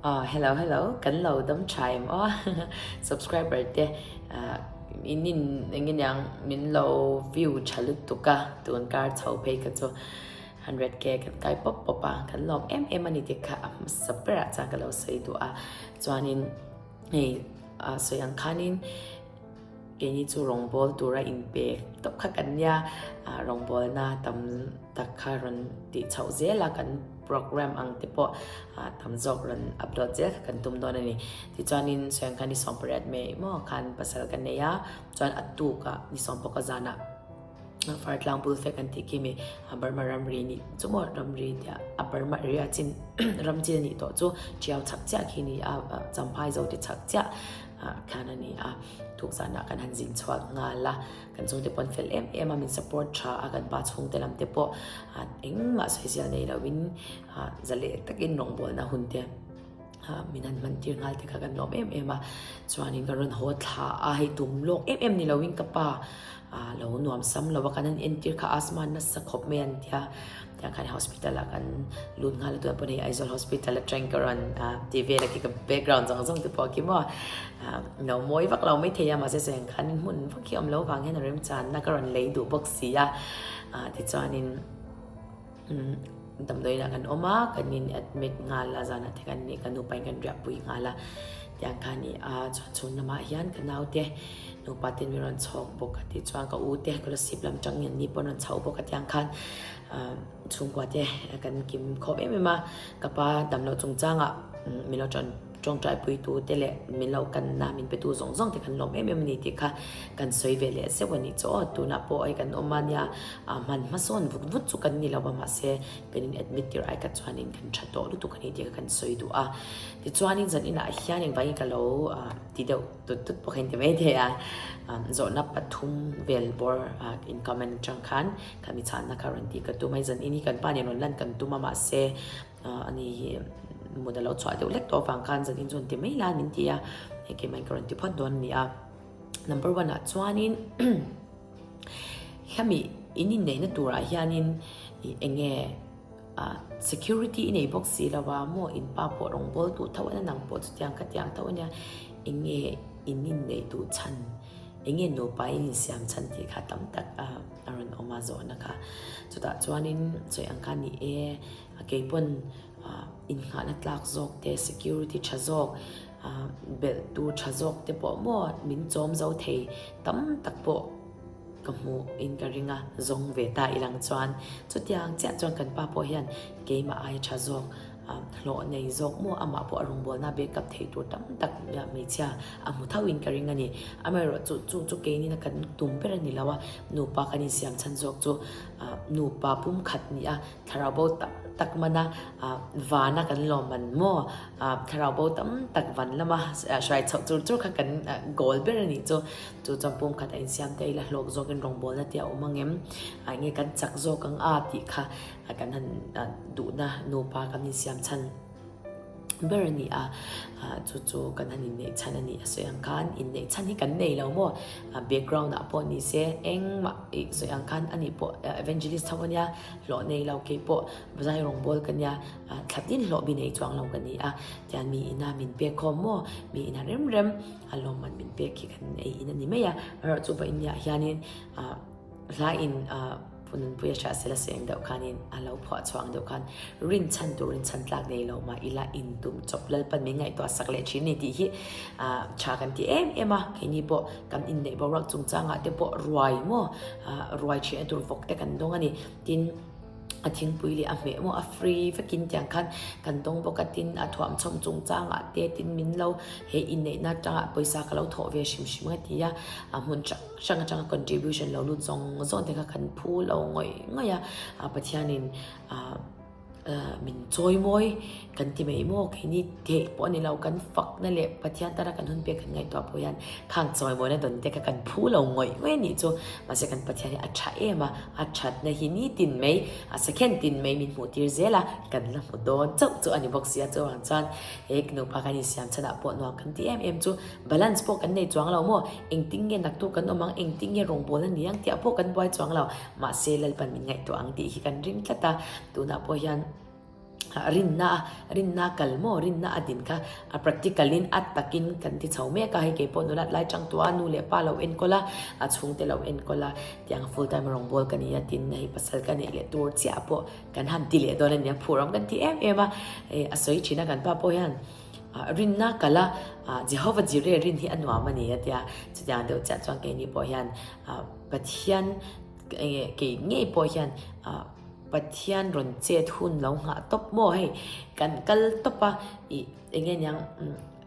Aw hello hello kan lo dam tha em aw subscriber te in in eng nge niang min lo view tha lutuk a tun kar chho phei kha chu 100k kan kai pawp pawp a kan lawm em em a ni tih kha a hmasa berah chuan ka lo sawi duh a chuanin hei sawi ang khanin Keini chu rawngbâwl tura inpek tawp kha kan nia, rawngbâwlna tam tak kha rawn tih chhoh zel a, kan program ang te pawh tam zawk rawn upload zel kha kan tum dawn a ni. Tichuanin sawiang khan ni 18 May maw khan pasal ka nei a, chuan a tukah ni 16 zanah Fartlang Bulfek an tih khi mi Burma ramri nih chu maw ramri tia a Burma area chin ram chin a nih tawh chu Tiau chhak chiah khi ni a Champhai Zote chhak chiah khan a ni a tukzanah kan han zin chhuak nghal a kan chhungte pawh an fel em em a min support tha a kan pa chhungte lam te pawh engmah sawizel nei lovin zaleh takin rawngbawlna hun te min han hman tir nghal te kha kan lawm em em a chuanin ka rawn haw thla a hei tum lawk em em ni lovin ka pa lo nuam sam lo a kan han entir kha asthma nasa khawp mai an tia tiang khan hospital ah kan lut nghal a tunah pawh hei Aizawl hospital atang ka rawn ti vel a khi ka background zawng zawng te pawh khi maw no mawi vak lo mai thei a mahse sawi ang khan hmun vak hi awm lo vang hian a remchanna ka rawn lei duh bawk si a tichuanin. Damdawiin ah kan awm a, kan in admit nghal a zanah te kan nih ka nupa in kan riah pui nghal a tiang kha a ni a chuan chhun lamah hian ka naute nupa ten min rawn chhawk bawk a tichuan ka u te scholarship lam tang in an ni pawh an rawn chho bawk a tiang khan ah chhungkua te kan kim khawp em em a ka pa damloh chungchangah min lo tan. Tawngtai puitu te leh min lo kanna min petu zawng zawng te kan lawm em em a ni tih kha kan sawi ve leh zeuh a nih chu aw. Tunah pawh hei kan awm a nia, hman hmasawn vut vut chu kan ni lo a mahse kan in admit tir ai kha chuanin kan tha tawh lutuk a ni tih kha kan sawi duh a. Tichuanin zan inah hian engvangin ka lo ti deuh tut tut pawh kha in ti mai thei a, zawhna pathum vel bawr in comment atang khan khami chhanna kha rawn tih ka tum a, hei zan in hi kan pa nen rawn lan kan tum a mahse A ni hi mut a lo chhuah deuh hlek tawh avang khan zanin chuan ti mai la min ti a, hei keimah in ka rawn ti phawt dawn a ni a. Number one ah chuanin hemi in inneihna turah hianin ih eng nge ah security i nei bawk si lo a maw in pa pawh rawngbâwl duh tho a nia nang pawh chutiang ka tiang tho a nia eng nge in inneih duh chhan eng nge nupa in insiam chhan tih kha tam tak a rawn awm a zawhna kha. Chutah chuanin sawi ang kha a ni e. A kei pawn innghahna tlak zawk te, security tha zawk, belh tur tha zawk te pawh maw min chawm zo thei tam tak pawh ka hmuh in ka ring a, zawng ve ta ilang chuan chutiang chiah chuan kan pa pawh hian keimah aia tha zawk hlawh nei zawk maw amah pawh a rawngbawlna backup thei tur tam tak hmeichhia a hmu tho in ka ring a ni. Amaherawh chu chu chu keinin a kan tum ber a ni lo a, nupa kan insiam chhan zawk chu nupa pumkhat nih a. Thlarau bo tam tak mana vana kan lawm man maw? Thlarau bo tam tak van lama hruai chhoh chur chur kha kan goal ber a nih chu. Chu chuan pum khat a insiam te ila hlawk zawkin rawngbawlna te a awm ang em? Enge kan chak zawk ang a tih kha kan han duhna nupa kan insiam chhan. ber a ni a, chu chu kan han inneih chhan a ni a sawi ang khan inneih chhan hi kan nei lo maw background ah pawh ni se engmah ih sawi ang khan ani pawh evangelist tho a nia hlawh nei lo kei pawh zai rawngbawl ka nia thla tin hlawh bi nei chuang lo ka ni a tian mi ina min pek khawm maw mi ina rem rem a lawmman min pek hi kan ei in a ni mai a erawh chu vawiin niah hianin ah Hla in Nunpuia Hriahsela seng deuh khanin a lo phuah chhuang deuh khan rinchhan tur rinchhan tlak nei lo mah ila intum chawp Lalpan min ngaihtuah sak leh thin ni tih hi tha kan ti em em a, keini pawh kan inneih boruak chungchangah te pawh ruai maw ruai thihna tur vawk te kan dawng a ni. Tin. A thingpui leh a hmeh maw a free vekin tiang khan kan dawng bawk a tin a thuam chhawm chungchangah te tin min lo he inneihna atanga pawisa ka lo thawh ve hrim hrim a ti a a hmun hrang hrang atanga contribution lo lut zawng zawng te kha kan phu lo ngawih ngawih a a Pathianin ah min chawi mawi kan ti mai maw keini theih pawh a ni lo kan fakna leh Pathian tana kan hun pek kan ngaihtuah pawh hian khang chawi mawina dawn te kha kan phu lo ngawih ngawih a nih chu mahse kan Pathian hi a tha em a. A thatna hi nitin mai, a second tin mai min hmuh tir zel a, kan la hmu dawn chauh chu a ni bawk si a, chuvang chuan he nupa kan insiam chhanah pawh nuam kan ti em em chu balance pawh kan nei chuang lo maw, engtin nge naktuk kan awm ang, engtin nge rawngbâwl a ni ang tih ah pawh kan buai chuang lo, mahse Lalpan min ngaihtuah ang tih hi kan ring tlat a, tunah pawh hian. Rinna a, rinna a kal maw? Rinna a din kha a practical in a takin kan ti chho mek a, hei keipawh nulat lai chang tua nu leh pa lo enkawl a, a chhungte lo enkawl a, tiang full time rawngbawl ka ni a tin hei pasal ka neih leh tur chiah pawh kan han ti leh dawn a nia, phur awm kan ti em em a, hei a sawi thin a kan pa pawh hian rinna kal a, Jehovah Jireh rin hi a nuam a ni a tia, chutiang deuh chiah chuan keini pawh hian Pathian kei ngei pawh hian Pathian rawn chet hun lo nghah tawp maw hei kan kal tawp a ih eng nge niang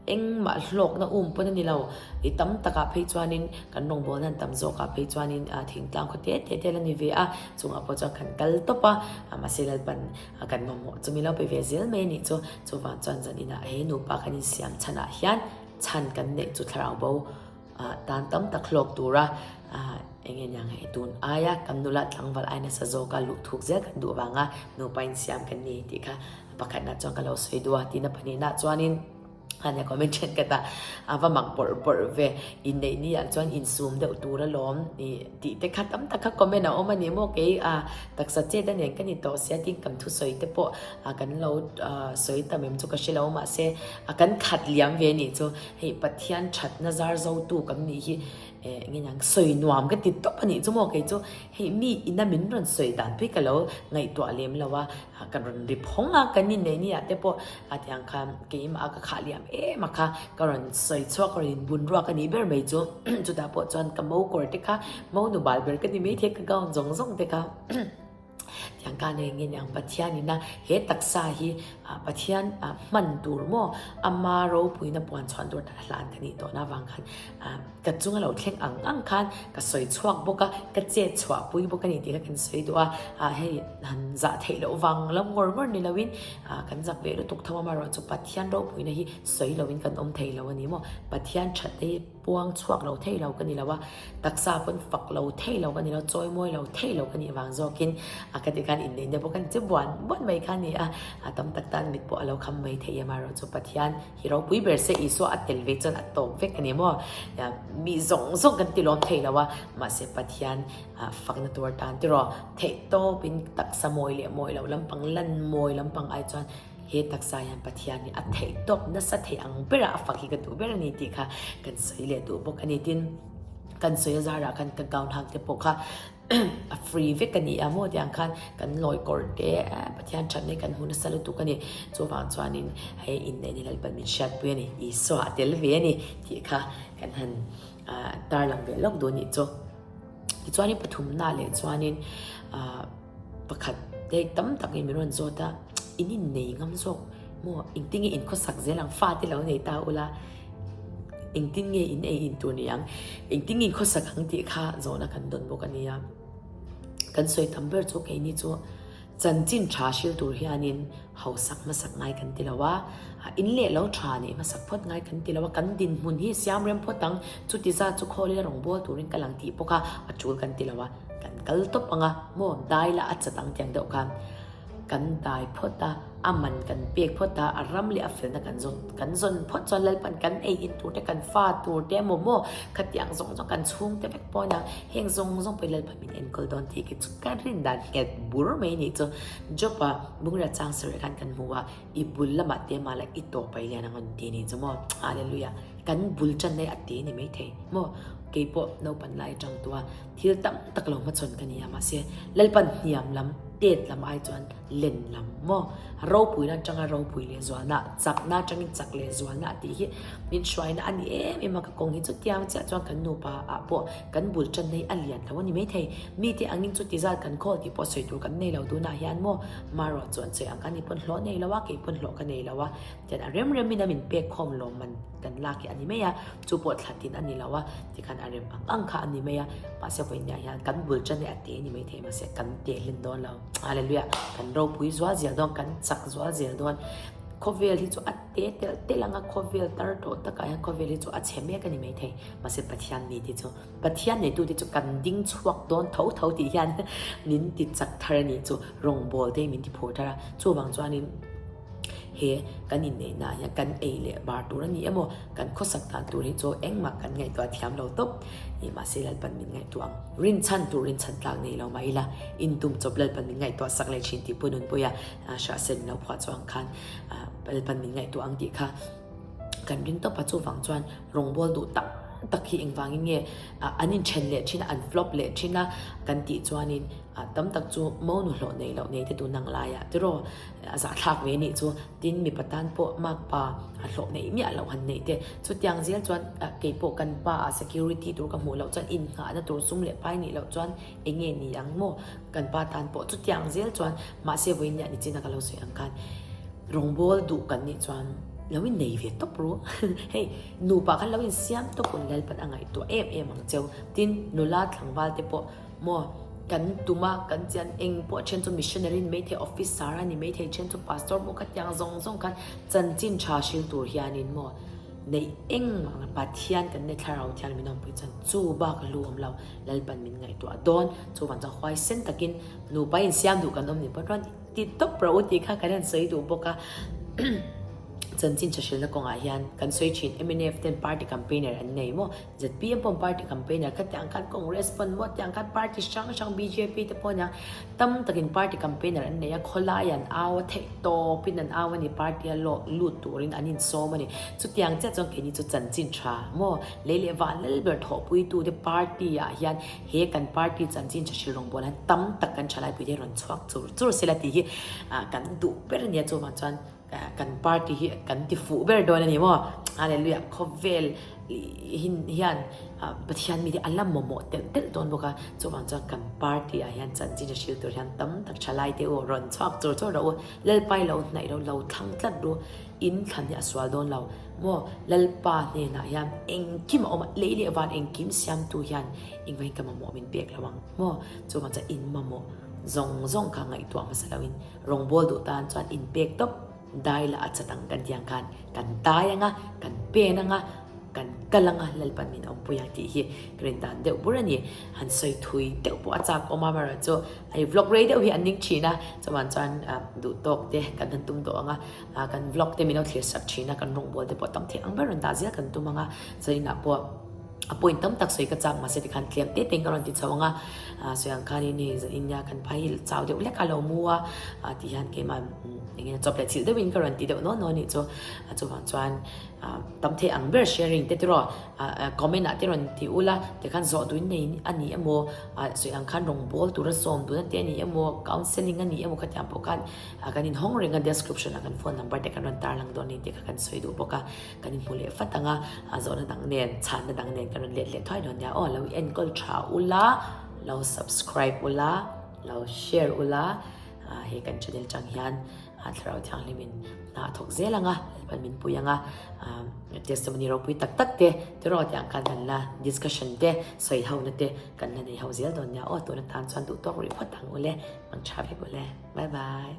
engmah hlawkna um pawn a ni lo ih tam takah phei chuanin kan rawngbawlna an tam zawkah phei chuanin ah thingtlang khaw te te te la ni ve a chungah pawh chuan kan kal tawp a mahse Lalpan kan mamawh chu min lo pe ve zel mai a nih chu chuvang chuan zaninah he nupa kan insiam chhanah hian chhan kan neih chu thlarau bo tan tam tak hlawk tura eng nge niang hei tun aia kan nula tlangval ai nasa zawka luh thuk zel kan duh vanga nupa insiam kan ni tih kha pakhatna chuan ka lo sawi duh a tina pahnihna chuanin ania comment thenkhat a a va mak bawrh bawrh ve inneih ni ah chuan insum deuh tur alawm ih tih te kha tam tak kha comment a awm a ni maw kei a taksa chet a nen ka ni tawh sia tin kan thusawi te pawh kan lo sawi tam em chu ka hre lo mahse a kan khat liam ve a nih chu. Hei Pathian thatna zar zotu kan nih hi eh nge niang sawi nuam ka ti tawp a nih chu maw kei chu hei mi ina min rawn sawi dan pui ka lo ngaihtuah lem lo a ka rawn ri phawng a kan inneih ni ah te pawh a tiang khan keimah a ka khah liam em a kha ka rawn sawi chhuak ka rawn inbun ruak a nih ber mai chu chutah pawh chuan ka mo kawr te kha mo nu bal ber ka ni maithei ka gown zawng zawng te kha. Tiang ka nei nge niang Pathian ina he taksa hi Pathian hman tur maw ama ropuina puan chhuan tur tah hlan ka nih tawhna avang khan ka chunga lo thleng ang ang khan ka sawi chhuak bawk a ka chet chhuah pui bawk a ni tih kha kan sawi duh a hei han zah theih loh vang lam ngawr ngawr ni loin kan zak ve lutuk tho amaherawhchu chu Pathian ropuina hi sawi loin kan awm thei lo a ni maw Pathian that te hi Puang chhuak lo thei lo ka ni lo a, taksa pawn fak lo thei lo ka ni lo, chawi mawi lo thei lo ka nih vang zawkin a ka ti khan inneihna pawh kan che buan buan mai kha a ni a, a tam tak tan mit pawh a lo kham mai thei em a erawh chu Pathian hi ropui ber se Isua a tel ve chuan a tawp vek a ni maw? Mi zawng zawng kan ti lawm thei lo a, mahse Pathian fakna tur tan tiraw theih tawpin taksa mawi leh mawi lo lampang lan mawi lampang ai chuan He taksa hian Pathian hi a theih tawp nasa thei ang berah a fak hi ka duh ber a ni tih kha kan sawi leh duh bawk a ni. Tin, kan sawi a zarah khan ka gown hak te pawh kha a free vek a ni a maw tiang khan kan lawi kawr te Pathian thatna hi kan hmu nasa lutuk a ni. Chuvang chuanin hei inneih ni Lalpan min hriatpui a ni, Isua a tel ve a ni tih kha kan han tarlang ve lawk duh a nih chu. Tichuanin pathumna leh chuanin Pakhat te tam tak in min rawn zawt a, in innei ngam zawk maw? Engtin nge in khawsak zel ang? Fa te lo nei ta ula, engtin nge in ei in tur ni ang? Engtin nge in khawsak ang tih kha zawhna kan dawn bawk a nia. Kan sawi tam ber chu keini chu chanchin tha hril tur hianin hausak hmasak ngai kan ti lo a, in leh lo tha neih hmasak phawt ngai kan ti lo a, kan dinhmun hi siam rem phawt ang, chuti zat chu khawlila rawngbâwl turin ka lang tih pawh kha a tul kan ti lo a. Kan kal tawp ang a, maw dai la a chat ang tiang deuh khan kan dai phawt a, a man kan pek phawt a, a ram leh a felna kan zawn kan zawn phawt chuan Lalpan kan ei in tur te kan fa tur te emaw maw khatiang zawng zawng kan chhung te vek pawh ania heng zawng zawng pawh hi Lalpan min enkawl dawn tih khi chu ka rin dan nghet bur mai a nih chu Job-a bungrel chang sarih khan kan hmu a, i bul lamah te mah la i tawp a i lian ang an ti a nih chu maw Hallelujah kan bul tan na hi a te a ni maithei maw keipawh naupan lai atang tua Thil tam tak lo hmachhawn ka ni a, mahse Lalpan hniam lam, tet lam ai chuan len lam maw? Ropuina atanga ropui leh zualna, chakna atangin chak leh zualna tih hi min hruaina a ni em em a, ka kawng hi chutiang chiah chuan kan nupa ah pawh kan bul tanna hi a lian lo a ni maithei. Mite angin chuti zat kan khawl tih pawh sawi tur kan nei lo tunah hian maw? Marawh chuan sawi ang ka ni pawn hlawh nei lo a, kei pawn hlawh ka nei lo a, tian a rem remin a min pek khawm lawmman kan lak hi a ni mai a, chu pawh thla tin a ni lo a. Tikhan a rem ang ang kha a ni mai a, mahse vawiin hian kan bul tan hi a te ni mai thei mahse kan te hlen dawn lo. Hallelujah! Kan ropui zual zel dawn, kan chak zual zel dawn. Khawvel hi chu a te telh telh ang a, khawvel tar tawh takah hian khawvel hi chu a chhe mek a ni mai thei. Mahse Pathian mi te chu, Pathian neitu te chu kan ding chhuak dawn tho tho tih hian min ti chak thar a nih chu, rawngbâwl te hi min ti phur thar a. Chuvang chuanin. He kan inneihna ah hian kan ei leh bar tur a ni emaw, kan khawsak dan tur hi chu engmah kan ngaihtuah thiam lo tawp. Ih mahse Lalpan min ngaihtuah ang. Rinchhan tur rinchhan tlak nei lo mah ila, intum chawp Lalpan min ngaihtuah sak leh thin tih Pu Nunpuia Hrahsen lo phuah chuang khan Lalpan min ngaihtuah ang tih kha kan ring tawp a. Chuvang chuan rawngbawl duh tak tak hi engvangin nge an inthen leh thin a, an flop leh thin a kan tih chuanin tam tak chu monu hlawh nei loh nei te tun ang laiah tiraw A zahthlak ve nih chu tin mipa tan pawh makpa a hlawh neih miah loh han neih te. Chutiang zel chuan kei pawh kan pa ah security tur ka hmuh loh chuan innghahna tur sum leh pai nih loh chuan eng nge ni ang maw kan pa tan pawh chutiang zel chuan mahse vawiin ni chin a ka lo sawi ang khan rawngbawl duh kan nih chuan lo in nei ve tawp ru. Hei nupa khan lo insiam tawp un Lalpan a ngaihtuah em em ang cheu. Tin nula tlangval te pawh Maw, kan tum a, kan chian eng pawh then chu missionary ni maithei, officer a ni maithei, then chu pastor maw khatiang zawng zawng khan chanchin tha hril tur hianin maw neih engmah ang Pathian kan nei thlarau thian min awmpui chuan chu bak a lu awm lo, Lalpan min ngaihtuah dawn, chuvang chuan huaisen takin nupa insiam duh kan awm ni pawn rawn ti tawp rawh u tih kha kan han sawi duh bawk a. Chanchin tha hrilna kawngah hian kan sawi thin mnf ten party campaigner an nei maw? Zpm pawh party campaigner kha tiang khan Congress pawn maw tiang khan party hrang hrang bjp te pawh nia tam takin party campaigner an nei a khawlai an au a theih tawpin an au a ni party a lawh lut turin an insawm a ni. Chutiang chiah chuan keini chu chanchin tha maw lei leh van lal ber thawhpuitu te party ah hian he kan party chanchin tha hrilh rawng bawl hian tam tak kan thalaipui te rawn chhuak chur chur sela tih hi kan duh ber a nia chuvang chuan Kan party hi kan ti fuh ber dawn a ni maw? Hallelujah! Khawvel hian Pathian mite a la mawmawh telh telh dawn bawk a, chuvang chuan kan party ah hian chanchin a hrilh tur hian tam tak tha lai te u rawn chhuak chur chur rawh u, Lalpa i lo hnaih ro, lo thlang tlat ru, in thlan hi a sual dawn lo maw? Lalpa hnenah hian engkim a awm a, lei leh van engkim siamtu hian engvangin ka mamawh min pek lo ang maw? Chuvang chuan in mamawh zawng zawng kha ngaihtuah hmasa loin Rawngbawl duh tan chuan inpek tawp dai lah a chat ang kan tih ang khan kan tai ang a, kan pen ang a, kan kal ang a, Lalpan min awmpui ang tih hi ka rin dan deuh bur a ni. Han sawi thui deuh pawh a chak awm a, amaherawhchu hei vlog rei deuh hi an ning thin a, chuan chuan duh tawk te kan han tum tawh ang a, kan vlog te min lo thlir sak thin a, kan rawngbawl te pawh tam theih ang ber rawn dah zel kan tum ang a, zaninah pawh. A point tam tak sawi ka chak mahse tikhan tlem te te in ka rawn ti chho ang a, sawi ang khanin hei zanin nia kan phai hi chau deuh hlek a lo mu a tih hian keimah eng nge chawp leh chilh deuhin ka rawn ti deuh nawn nawn anih chu, chuvang chuan tam thei ang ber sharing te tiraw comment ah te rawn ti ula tikhan zawh duhin nei a ni emaw sawi ang khan rawngbawl tura sawm dun a te a ni emaw counselling a ni emaw khatiang pawh khan kan inhawng reng a description ah kan phone number te kan rawn tarlang dawn a ni tih kha kan sawi duh bawk a. Kan inhmu leh fat ang a, a zawhna dang nen, chhanna dang nen kan rawn let leh thuai dawn nia aw. Lo enkawl tha ula, lo subscribe ula, lo share ula, hei kan channel tang hian Thlarau Thianghlimin hna a thawk zel ang a, Lalpan min pui ang a, testimony ropui tak tak te, tiraw tih ang khan kan la discussion te, sawi hona te kan la nei ho zel dawn nia aw. Tun atan chuan duhtawk rih phawt ang ule, mang tha vek ule. Bye bye.